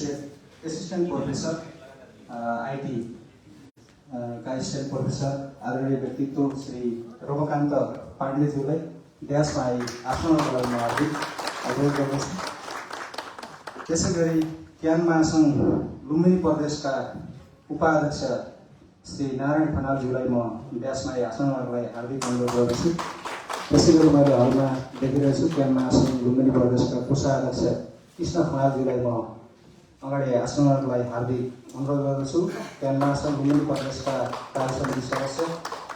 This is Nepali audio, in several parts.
एसिस्टेंट प्रोफेसर आईटी का एसिस्टेंट प्रोफेसर आदरणीय व्यक्तित्व श्री रमाकान्त पाण्डेज्यूलाई ड्यासमा आई आफ्नोको लागि म हार्दिक अनुरोध गर्दछु। त्यसै गरी क्यान महासङ्घ लुम्बिनी प्रदेशका उपाध्यक्ष श्री नारायण खनालज्यूलाई म ड्यासमा आई आफ्नोको लागि हार्दिक अनुरोध गर्दछु। त्यसै गरी मैले हलमा देखिरहेको छु क्यान महासङ्घ लुम्बिनी प्रदेशका कोषाध्यक्ष कृष्ण खनालज्यूलाई म अगाडि आसनहरूको लागि हार्दिक अनुरोध गर्दछु। क्यान महासङ्घ लुम्बिनी प्रदेशका कार्य समिति सदस्य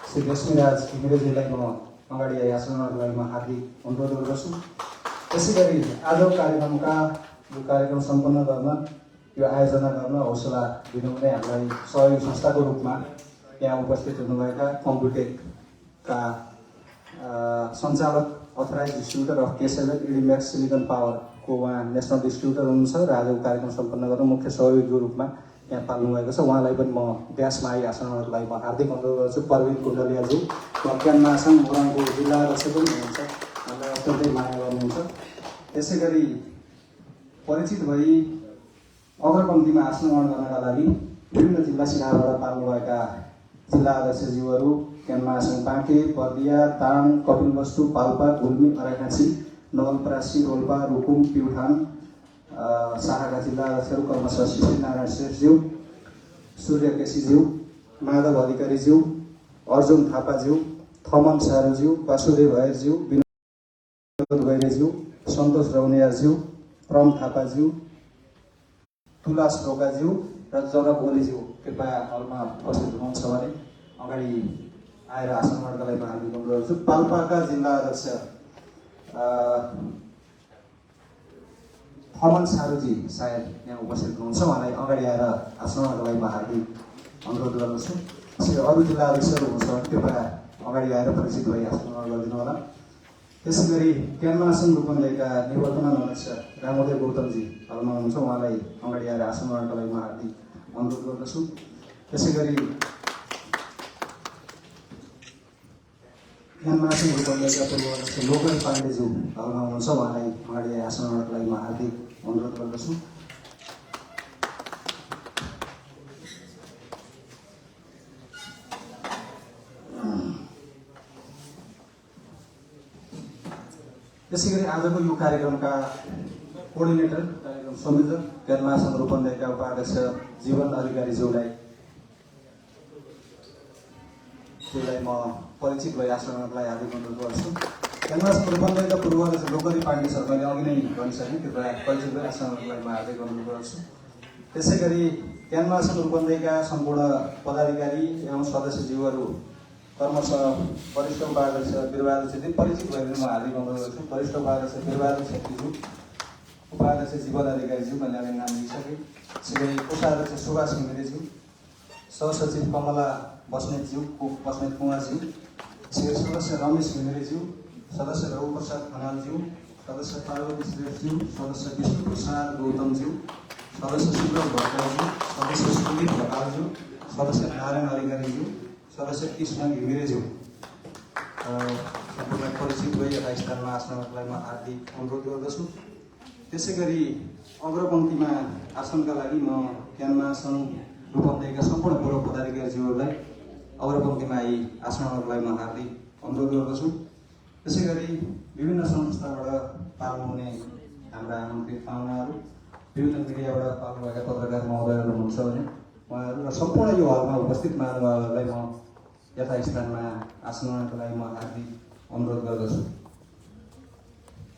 श्री लक्ष्मीराज घिमिरेज्यूलाई म अगाडि आसनहरूको लागि म हार्दिक अनुरोध गर्दछु। त्यसै गरी आजको कार्यक्रम सम्पन्न गर्न यो आयोजना गर्न हौसला दिनुहुने हामीलाई सहयोग संस्थाको रूपमा यहाँ उपस्थित हुनुभएका कम्प्युटेकका सञ्चालक अथराइज डिस्ट्रिब्युटर अफ केसेलेट इडिम्याक्स सिलिकन पावरको उहाँ नेसनल डिस्ट्रिब्युटर हुनुहुन्छ र आजको कार्यक्रम सम्पन्न गर्न मुख्य सहयोगीको रूपमा यहाँ पाल्नुभएको छ। उहाँलाई पनि म ड्यासमा आई आसनहरूको लागि म हार्दिक अनुरोध गर्छु। प्रवीण कुण्डलियाज्यू क्यान महासङ्घ मोरङको जिल्ला अध्यक्ष पनि हुनुहुन्छ, हामीलाई अत्यन्तै माया गर्नुहुन्छ। त्यसै गरी परिचित भई अग्रपङ्क्तिमा आसन ग्रहण गर्नका लागि विभिन्न जिल्ला सिराबाट पाल्नुभएका जिल्ला अध्यक्षज्यूहरू क्यान महासङ्घ बाँके, बर्दिया, ताङ, कपिलवस्तु, पाल्पा, गुल्मी, अराकाँची, नवलपरासी, रोल्पा, रुकुम, प्युठान शाखाका जिल्ला अध्यक्षहरू कर्मशः शिशिर नारायण श्रेष्ठज्यू, सूर्य केसीज्यू, माधव अधिकारीज्यू, अर्जुन थापाज्यू, थमन सारुज्यू, वासुदेव भैरज्यू, विनोद गैरेज्यू, सन्तोष रौनियारज्यू, प्रम थापाज्यू, तुलास ढोकाज्यू र जनक ओलीज्यू कृपया हलमा उपस्थित हुनुहुन्छ भने अगाडि आएर आसन ग्रहणका लागि हार्दिक अनुरोध गर्छु। पाल्पाका जिल्ला अध्यक्ष थमन सारुजी सायद यहाँ उपस्थित हुनुहुन्छ, उहाँलाई अगाडि आएर आसन ग्रहणका लागि म हार्दिक अनुरोध गर्दछु। त्यसै अरू जिल्ला अध्यक्षहरू हुनुहुन्छ भने कृपया अगाडि आएर परिचित भई आसन ग्रहण गरिदिनु होला। त्यसै गरी क्यान महासङ्घ रूपन्देहीका निवर्तमान अध्यक्ष रामोदय गौतमजी हलमा हुनुहुन्छ, उहाँलाई अगाडि आएर आसन ग्रहणका लागि म हार्दिक अनुरोध गर्दछु। त्यसै गरी क्यान महासङ्घ रूपन्देहीका पूर्व अध्यक्ष लोकन पाण्डेज्यू हलमा हुनुहुन्छ, उहाँलाई अगाडि आसन ग्रहणका लागि म हार्दिक अनुरोध गर्दछु। त्यसै गरी आजको यो कार्यक्रमका कोअर्डिनेटर, कार्यक्रम संयोजक क्यान महासङ्घ रूपन्देहीका उपाध्यक्ष जीवन अधिकारीज्यूलाई म परिचित भई आसनलाई हार्दिक अनुरोध गर्छु। क्यान महासङ्घ रूपन्देहीका पूर्व अध्यक्ष लोकरी पाण्डे सर मैले अघि नै भनिसकेँ, कृपया परिचित भई आसनलाई म हार्दिक अनुरोध गर्छु। त्यसै गरी क्यान महासङ्घ रूपन्देहीका सम्पूर्ण पदाधिकारी एवं सदस्यज्यूहरू कर्मशः वरिष्ठ उपाध्यक्ष बिरबहादुर छेत्री परिचित भएर म हार्दिक अनुरोध गर्छु। वरिष्ठ उपाध्यक्ष बिरबहादुर छेत्रीज्यू, उपाध्यक्ष जीवन अधिकारीज्यू मैले अगाडि नाम लिइसकेँ। त्यसै गरी कोषाध्यक्ष सुभाष घिमिरेज्यू, सहसचिव कमला बस्नेतज्यू, बस्नेत कुमारज्यू, त्यसै गरी सदस्य रमेश घिमिरेज्यू, सदस्य रघुप्रसाद खनालज्यू, सदस्य पार्वती श्रेष्ठज्यू, सदस्य विष्णुप्रसाद गौतमज्यू, सदस्य सुब्रत भट्टराज्यू, सदस्य सुदीप ढकालज्यू, सदस्य नारायण अधिकारीज्यू, सदस्य कृष्ण घिमिरेज्यू सम्पूर्ण परिचित भई यथा स्थानमा आसनका लागि म हार्दिक अनुरोध गर्दछु। त्यसै गरी अग्रपङ्क्तिमा आसनका लागि म क्यान महासङ्घ रूपन्देहीका सम्पूर्ण पूर्व पदाधिकारीज्यूहरूलाई अग्रपङ्क्तिमा आई आसनका लागि म हार्दिक अनुरोध गर्दछु। त्यसै गरी विभिन्न संस्थाबाट पाल्नुहुने हाम्रा आमन्त्रित पाहुनाहरू, विभिन्न मिडियाबाट पाल्नुभएका पत्रकार महोदयहरू हुनुहुन्छ भने उहाँहरू र सम्पूर्ण यो हलमा उपस्थित महानुभावहरूलाई म यथास्थानमा आसन ग्रहणको लागि म हार्दिक अनुरोध गर्दछु।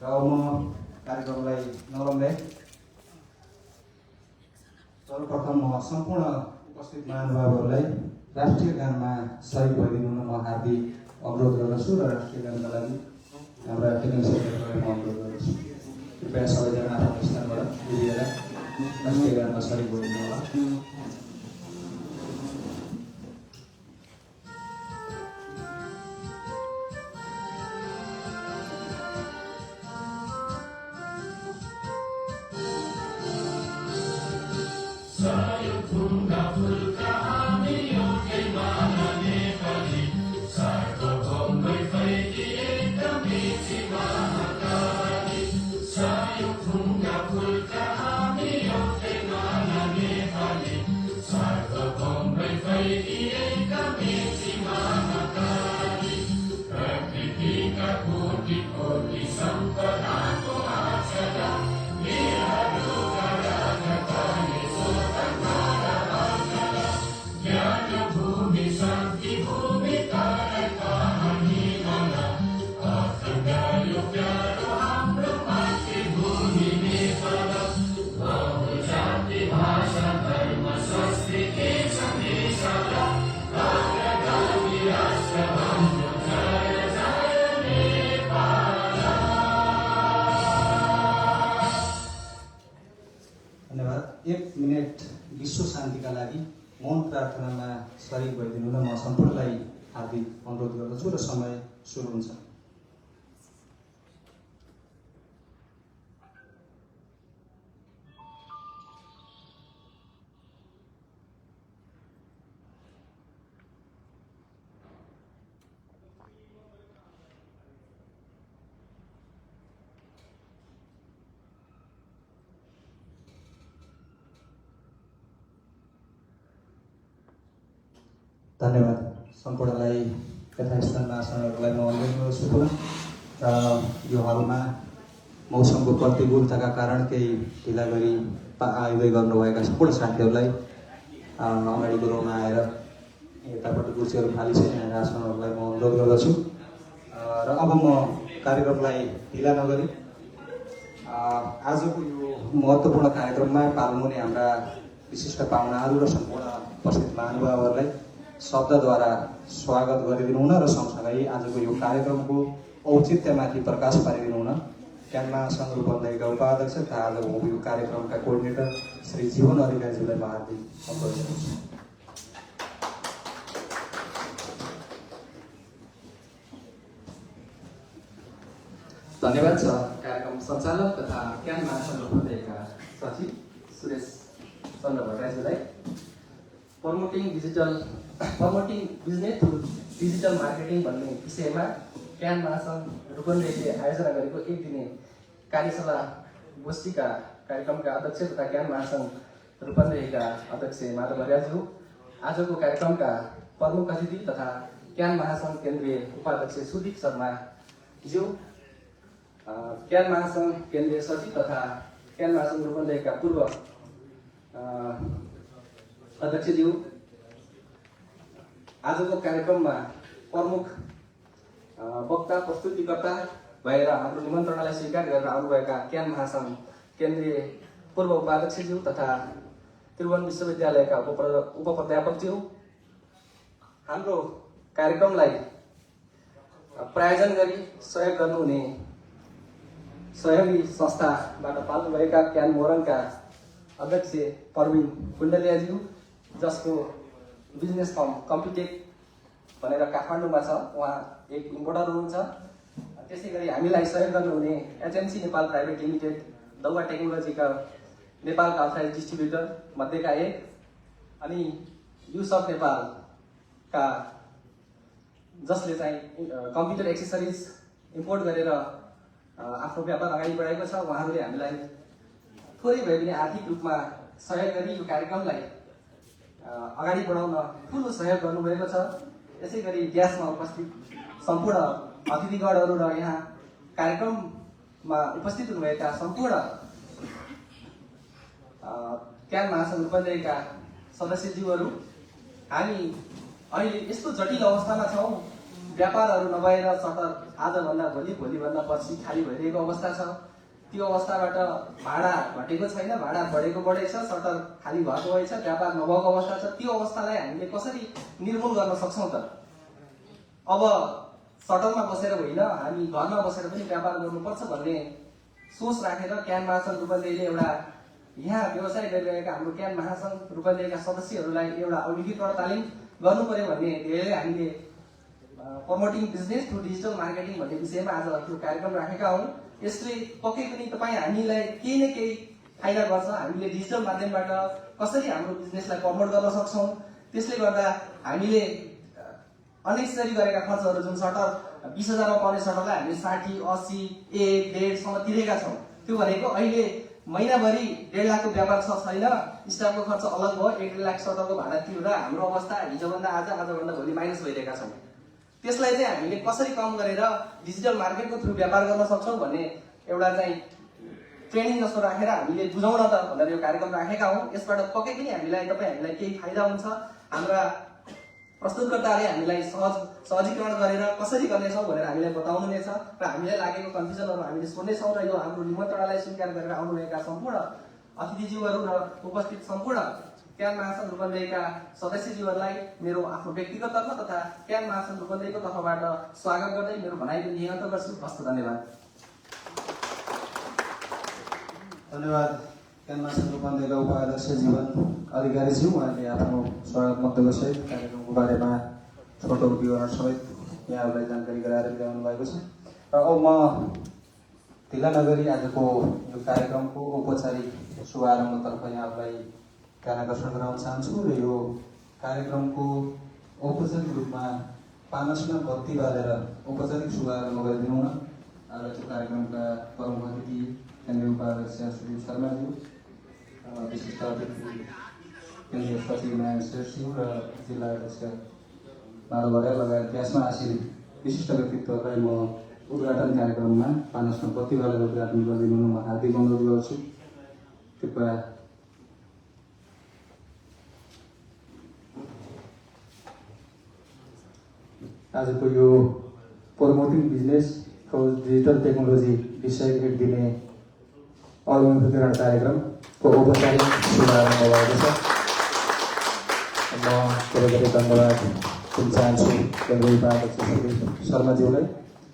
र म कार्यक्रमलाई नलम्ब्याई सर्वप्रथम म सम्पूर्ण उपस्थित महानुभावहरूलाई राष्ट्रिय गानमा सहयोग भइदिनु म हार्दिक अनुरोध गर्दछु र राष्ट्रिय गानका लागि हाम्रा टेक्निसियनहरूलाई म अनुरोध गर्दछु। कृपया सबैजना आफ्नो स्थानबाट उभिएर राष्ट्रिय गानमा सहयोग भइदिनु होला। Sayuk tunga pulka ami yote ma तर्फबाट 1 मिनेट विश्व शान्तिका लागि मौन प्रार्थनामा सरिक भइदिनु न म सम्पूर्णलाई हार्दिक अनुरोध गर्दछु र समय सुरु हुन्छ। धन्यवाद। सम्पूर्णलाई यथास्थानमा आसनहरूलाई म अनुरोध गर्छु पुनः र यो हालमा मौसमको प्रतिकूलताका कारण केही ढिला गरी आउँदै गर्नुभएका सम्पूर्ण साथीहरूलाई अगाडिको रोमा आएर यतापट्टि कुर्सीहरू खाली छ यहाँ आसनहरूलाई म अनुरोध गर्दछु र अब म कार्यक्रमलाई ढिला नगरी आजको यो महत्त्वपूर्ण कार्यक्रममा पाल्नुहुने हाम्रा विशिष्ट पाहुनाहरू र सम्पूर्ण उपस्थित महानुभावहरूलाई शब्दद्वारा स्वागत गरिदिनु हुन र सँगसँगै आजको यो कार्यक्रमको औचित्यमाथि प्रकाश पारिदिनु हुन क्यानमा सङ्घ रूपन्देहीका उपाध्यक्ष तथा आजको यो कार्यक्रमका कोअर्डिनेटर श्री जीवन अधिकारीज्यूलाई म हार्दिक अनुरोध गर्छु। धन्यवाद छ कार्यक्रम सञ्चालक तथा क्यान महासङ्घ रूपन्देहीका सचिव सुरेश चन्द्र भट्टराईज्यूलाई promoting business through digital marketing भन्ने विषयमा क्यान महासङ्घ रूपन्देहीले आयोजना गरेको 1 दिने कार्यशाला गोष्ठीका कार्यक्रमका अध्यक्ष तथा क्यान महासङ्घ रूपन्देहीका अध्यक्ष माधव अर्यालज्यू, आजको कार्यक्रमका प्रमुख अतिथि तथा क्यान महासङ्घ केन्द्रीय उपाध्यक्ष सुदीप शर्माज्यू, क्यान महासङ्घ केन्द्रीय सचिव तथा क्यान महासङ्घ रूपन्देहीका पूर्व अध्यक्षज्यू, आजको कार्यक्रममा प्रमुख वक्ता प्रस्तुतिकर्ता भएर हाम्रो निमन्त्रणालाई स्वीकार गरेर आउनुभएका क्यान महासङ्घ केन्द्रीय पूर्व उपाध्यक्षज्यू तथा त्रिभुवन विश्वविद्यालयका उपप्राध्यापकज्यू, हाम्रो कार्यक्रमलाई प्रायोजन गरी सहयोग गर्नुहुने सहयोगी संस्थाबाट पाल्नुभएका क्यान मोरङका अध्यक्ष प्रवीण कुण्डलियाज्यू, जसको बिजनेस फर्म कम्पिटेक भनेर काठमाडौँमा छ, उहाँ एक इम्पोर्टर हुनुहुन्छ। त्यसै गरी हामीलाई सहयोग गर्नुहुने एचएमसी नेपाल प्राइभेट लिमिटेड दौवा टेक्नोलोजीका नेपालका अथराइज डिस्ट्रिब्युटर मध्येका एक, अनि युसफ नेपालका जसले चाहिँ कम्प्युटर एक्सेसरिज इम्पोर्ट गरेर आफ्नो व्यापार अगाडि बढाएको छ। उहाँहरूले हामीलाई थोरै भए पनि आर्थिक रूपमा सहयोग गरी यो कार्यक्रमलाई अगाडि बढाउन ठुलो सहयोग गर्नुभएको छ। यसै गरी ग्यासमा उपस्थित सम्पूर्ण अतिथिगणहरू र यहाँ कार्यक्रममा उपस्थित हुनुभएका सम्पूर्ण क्यान महासङ्घ रूपन्देहीका सदस्यज्यूहरू, हामी अहिले यस्तो जटिल अवस्थामा छौँ, व्यापारहरू नभएर सटर आजभन्दा भोलि, भोलिभन्दा पर्सि खाली भइरहेको अवस्था छ। त्यो अवस्थाबाट भाडा घटेको छैन, भाडा बढेको बढेको छ, सटर खाली भएको भएछ, व्यापार नभएको अवस्था छ। त्यो अवस्थालाई हामीले कसरी निर्मूल गर्न सक्छौँ त? अब सटरमा बसेर होइन, हामी घरमा बसेर पनि व्यापार गर्नुपर्छ भन्ने सोच राखेर क्यान महासङ्घ रूपन्देहीले एउटा यहाँ व्यवसाय गरिरहेका हाम्रो क्यान महासङ्घ रूपन्देहीका सदस्यहरूलाई एउटा औद्योगिकरण तालिम गर्नु पर्यो भन्ने ध्येयले हामीले promoting business through digital marketing भन्ने विषयमा आज यो कार्यक्रम राखेका हौँ। यसले पक्कै पनि तपाईँ हामीलाई केही न केही फाइदा गर्छ। हामीले डिजिटल माध्यमबाट कसरी हाम्रो बिजनेसलाई प्रमोट गर्न सक्छौँ, त्यसले गर्दा हामीले अनेसरी गरेका खर्चहरू जुन सटर 20,000मा पर्ने सटरलाई हामीले 60, 80, 1, 1.5सम्म तिरेका छौँ। त्यो भनेको अहिले महिनाभरि 1.5 लाखको व्यापार छ छैन, स्टाफको खर्च अलग भयो, 1 लाख सटरको भाडा तिर्दा हाम्रो अवस्था हिजोभन्दा आजभन्दा भोलि माइनस भइरहेका छौँ। त्यसलाई चाहिँ हामीले कसरी कम गरेर डिजिटल मार्केटको थ्रु व्यापार गर्न सक्छौँ भन्ने एउटा चाहिँ ट्रेनिङ जस्तो राखेर हामीले बुझाउन त भनेर यो कार्यक्रम राखेका हौँ। यसबाट पक्कै पनि हामीलाई केही फाइदा हुन्छ। हाम्रा प्रस्तुतकर्ताले हामीलाई सहजीकरण गरेर कसरी गर्नेछौँ भनेर हामीलाई बताउनु हुनेछ र हामीलाई लागेको कन्फ्युजनहरू हामीले सोध्नेछौँ र यो हाम्रो निमन्त्रणालाई स्वीकार गरेर आउनुभएका सम्पूर्ण अतिथिज्यूहरू र उपस्थित सम्पूर्ण क्यान महासङ्घ रूपन्देहीका सदस्यज्यूहरूलाई मेरो आफ्नो व्यक्तिगत तर्फ तथा क्यान महासङ्घ रूपन्देहीको तर्फबाट स्वागत गर्दै मेरो भनाइको नियन्त्रण गर्छु। हस्त धन्यवाद। धन्यवाद क्यानमासन रूपन्देहीका उपाध्यक्ष जीवन अधिकारीज्यू उहाँले आफ्नो स्वागत मन्तव्यसहित कार्यक्रमको बारेमा छोटो विवरण सहित यहाँहरूलाई जानकारी गराएर ल्याउनु भएको छ। र अब म ढिला नगरी आजको यो कार्यक्रमको औपचारिक शुभारम्भतर्फ यहाँहरूलाई ध्यान आकर्षण गराउन चाहन्छु र यो कार्यक्रमको औपचारिक रूपमा पानसमा बत्ती बालेर औपचारिक शुभारम्भ गरिदिनु हुन आजको कार्यक्रमका प्रमुख अतिथि केन्द्रीय उपाध्यक्ष सुदीप शर्माज्यू, विशिष्ट अतिथि केन्द्रीय सचिव नारायण श्रेष्ठज्यू र जिल्ला अध्यक्ष माधव भर्याल लगायत त्यसमा आसीन विशिष्ट व्यक्तित्वहरूलाई म उद्घाटन कार्यक्रममा पानसमा बत्ती बालेर उद्घाटन गरिदिनु हुन म हार्दिक अनुरोध गर्छु। कृपया आजको यो promoting business through digital technology विषय एक दिने अभिमुखीकरण कार्यक्रमको औपचारिक शुभारम्भ भएको छ। म धेरै धेरै धन्यवाद दिन चाहन्छु केन्द्रीय उपाध्यक्ष सुदीप शर्माज्यूलाई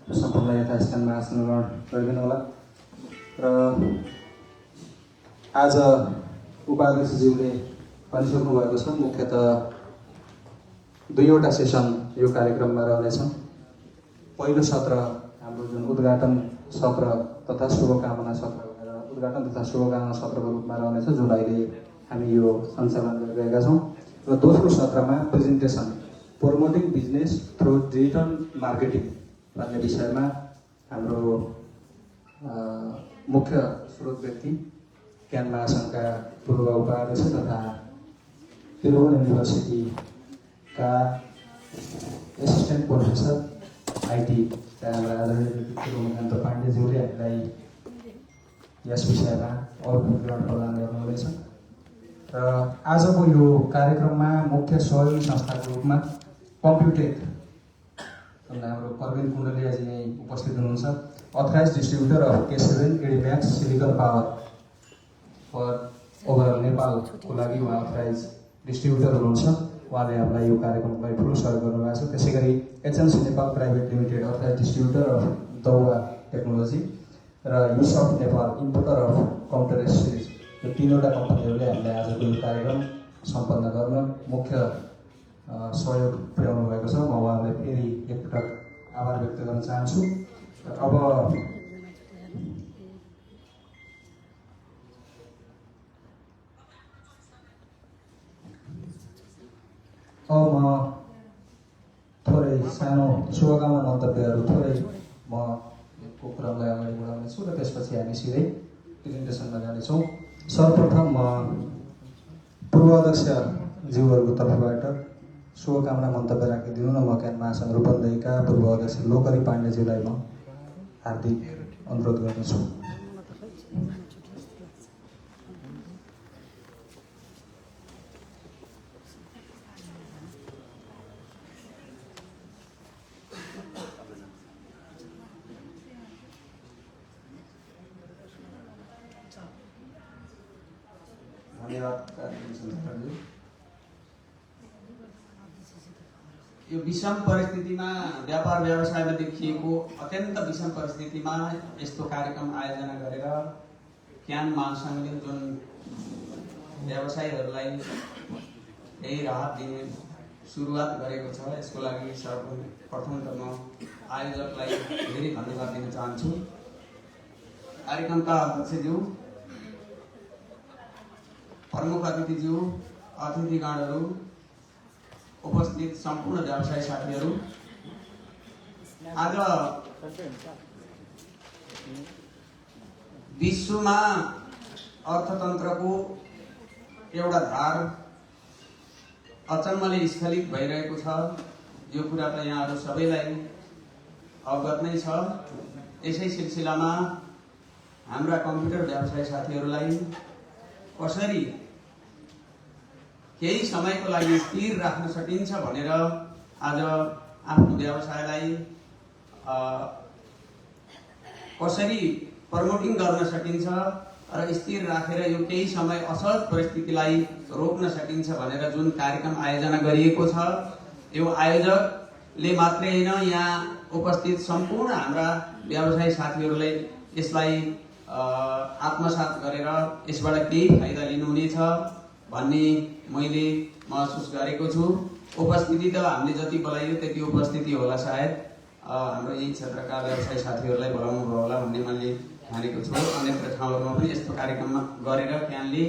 र सम्पूर्ण यथास्थानमा आसन ग्रहण गरिदिनु होला। र आज उपाध्यक्षज्यूले भनिसक्नु भएको छ, मुख्यतः दुईवटा सेसन यो कार्यक्रममा रहनेछन्। पहिलो सत्र हाम्रो जुन उद्घाटन सत्र तथा शुभकामना सत्र भनेर उद्घाटन तथा शुभकामना सत्रको रूपमा रहनेछ, जुन अहिले हामी यो सञ्चालन गरिरहेका छौँ। र दोस्रो सत्रमा presentation promoting business through digital marketing भन्ने विषयमा हाम्रो मुख्य स्रोत व्यक्ति ज्ञान महासङ्घका पूर्व उपाध्यक्ष तथा त्रिभुवन युनिभर्सिटीका एसिस्टेन्ट प्रोफेसर आइटी हाम्रा आदरणीय व्यक्ति रोमकान्त पाण्डेज्यूले हामीलाई यस विषयमा अभिमुखीकरण प्रदान गर्नुहुनेछ। र आजको यो कार्यक्रममा मुख्य सहयोगी संस्थाको रूपमा कम्प्युटेक हाम्रो प्रवीण कुण्डलियाजी यहीँ उपस्थित हुनुहुन्छ। Authorized distributor of K7 Edimax silicon power for overall नेपालको लागि उहाँ अथराइज डिस्ट्रिब्युटर हुनुहुन्छ। उहाँले हामीलाई यो कार्यक्रमलाई ठुलो सहयोग गर्नुभएको छ। त्यसै गरी HMC Nepal private limited authorised distributor of दौवा टेक्नोलोजी र Yusuf Nepal importer of computer accessories, यो तीनवटा कम्पनीहरूले हामीलाई आजको यो कार्यक्रम सम्पन्न गर्न मुख्य सहयोग पुर्याउनु भएको छ। म उहाँलाई फेरि एकपटक आभार व्यक्त गर्न चाहन्छु। अब म थोरै सानो शुभकामना मन्तव्यहरू थोरै म यो कुरालाई अगाडि बढाउनेछु र त्यसपछि हामी सिधै प्रेजेन्टेसनमा जानेछौँ। सर्वप्रथम म पूर्वाध्यक्षज्यूहरूको तर्फबाट शुभकामना मन्तव्य राखिदिनु न म ज्ञान महासङ्घ रूपन्देहीका पूर्व अध्यक्ष लोकरी पाण्डेज्यूलाई म हार्दिक अनुरोध गर्दछु। यो विषम परिस्थितिमा व्यापार व्यवसायमा देखिएको अत्यन्त विषम परिस्थितिमा यस्तो कार्यक्रम आयोजना गरेर ज्ञान महासङ्घले जुन व्यवसायीहरूलाई यही राहत दिने सुरुवात गरेको छ, यसको लागि सर्वप्रथम त म आयोजकलाई धेरै धन्यवाद दिन चाहन्छु। कार्यक्रमका अध्यक्षज्यू, प्रमुख अतिथिज्यू, अतिथिगणहरू, उपस्थित सम्पूर्ण व्यवसायी साथीहरू, आज विश्वमा अर्थतन्त्रको एउटा धार अचम्मले स्खलित भइरहेको छ। यो कुरा त यहाँहरू सबैलाई अवगत नै छ। यसै सिलसिलामा हाम्रा कम्प्युटर व्यवसायी साथीहरूलाई कसरी केही समयको लागि स्थिर राख्न सकिन्छ भनेर आज आफ्नो व्यवसायलाई कसरी प्रमोटिङ गर्न सकिन्छ र स्थिर राखेर यो केही समय असहज परिस्थितिलाई रोक्न सकिन्छ भनेर जुन कार्यक्रम आयोजना गरिएको छ, यो आयोजकले मात्रै होइन, यहाँ उपस्थित सम्पूर्ण हाम्रा व्यवसायी साथीहरूले यसलाई आत्मसात गरेर यसबाट केही फाइदा लिनुहुनेछ भन्ने मैले महसुस गरेको छु। उपस्थिति त हामीले जति बोलाइयो त्यति उपस्थिति होला सायद। हाम्रो यही क्षेत्रका व्यवसायी साथीहरूलाई बोलाउनु भयो होला भन्ने मैले ठानेको छु। अन्यत्र ठाउँहरूमा पनि यस्तो कार्यक्रम गरेर क्यानले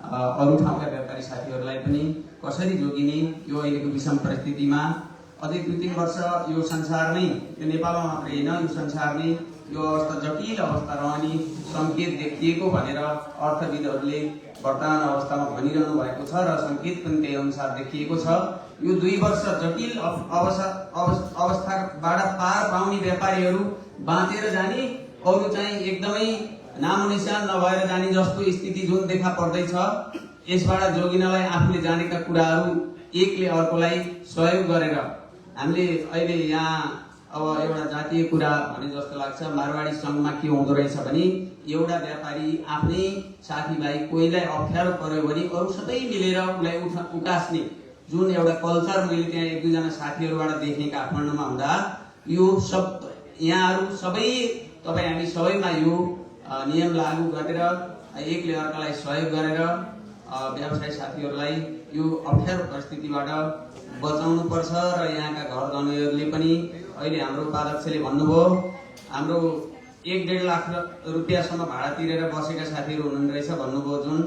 अरू ठाउँका व्यापारी साथीहरूलाई पनि कसरी जोगिने यो अहिलेको विषम परिस्थितिमा अझै 2-3 वर्ष यो संसार नै, यो नेपालमा मात्रै होइन, यो संसार नै यो अवस्था जटिल अवस्था रहने सङ्केत देखिएको भनेर अर्थविदहरूले वर्तमान अवस्थामा भनिरहनु भएको छ र सङ्केत पनि त्यही अनुसार देखिएको छ। यो 2 वर्ष जटिल अवस्थाबाट पार पाउने व्यापारीहरू बाँचेर जाने, अरू चाहिँ एकदमै नामोनिशान नभएर जाने जस्तो स्थिति जुन देखा पर्दैछ, यसबाट जोगिनलाई आफूले जानेका कुराहरू एकले अर्कोलाई सहयोग गरेर हामीले अहिले यहाँ अब एउटा जातीय कुरा भने जस्तो लाग्छ। मारवाडी सङ्घमा के हुँदो रहेछ भने एउटा व्यापारी आफ्नै साथीभाइ कोहीलाई अप्ठ्यारो पर्यो भने अरू सबै मिलेर उसलाई उकास्ने जुन एउटा कल्चर मैले त्यहाँ 1-2 जना साथीहरूबाट देखेँ काठमाडौँमा हुँदा, यो सब यहाँहरू सबै तपाईँ हामी सबैमा यो नियम लागू गरेर एकले अर्कालाई सहयोग गरेर व्यवसायी साथीहरूलाई यो अप्ठ्यारो परिस्थितिबाट बचाउनु पर्छ। र यहाँका घर धनीहरूले पनि अहिले हाम्रो उपाध्यक्षले भन्नुभयो हाम्रो 1-1.5 लाख रुपियाँसम्म भाडा तिरेर बसेका साथीहरू हुनुहुँदो रहेछ भन्नुभयो। जुन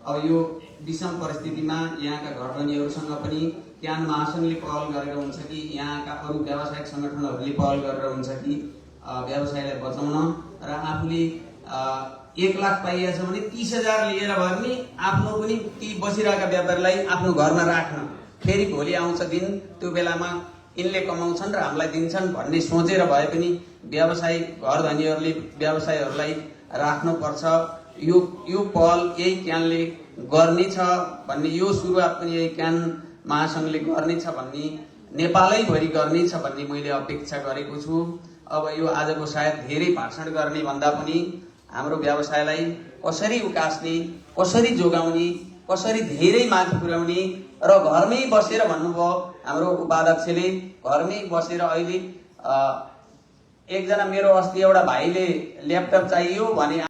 अब यो विषम परिस्थितिमा यहाँका घर धनीहरूसँग पनि क्यान महासङ्घले पहल गरेर हुन्छ कि यहाँका अरू व्यावसायिक सङ्गठनहरूले पहल गरेर हुन्छ कि व्यवसायलाई बचाउन र आफूले 1 लाख पाइएको छ भने 30,000 लिएर भए पनि आफ्नो पनि ती बसिरहेका व्यापारीलाई आफ्नो घरमा राख्न, फेरि भोलि आउँछ दिन त्यो बेलामा यिनले कमाउँछन् र हामीलाई दिन्छन् भन्ने सोचेर भए पनि व्यवसायी घर धनीहरूले व्यवसायीहरूलाई राख्नुपर्छ। यो पहल यही क्यानले गर्नेछ भन्ने, यो सुरुवात पनि यही क्यान महासङ्घले गर्नेछ भन्ने, नेपालैभरि गर्नेछ भन्ने मैले अपेक्षा गरेको छु। अब यो आजको सायद धेरै भाषण गर्ने भन्दा पनि हाम्रो व्यवसायलाई कसरी उकास्ने, कसरी जोगाउने, कसरी धेरै माथि पुर्याउने र घरमै बसेर भन्नुभयो हाम्रो उपाध्यक्षले, घरमै बसेर अहिले एकजना मेरो अस्ति एउटा भाइले ल्यापटप चाहियो भने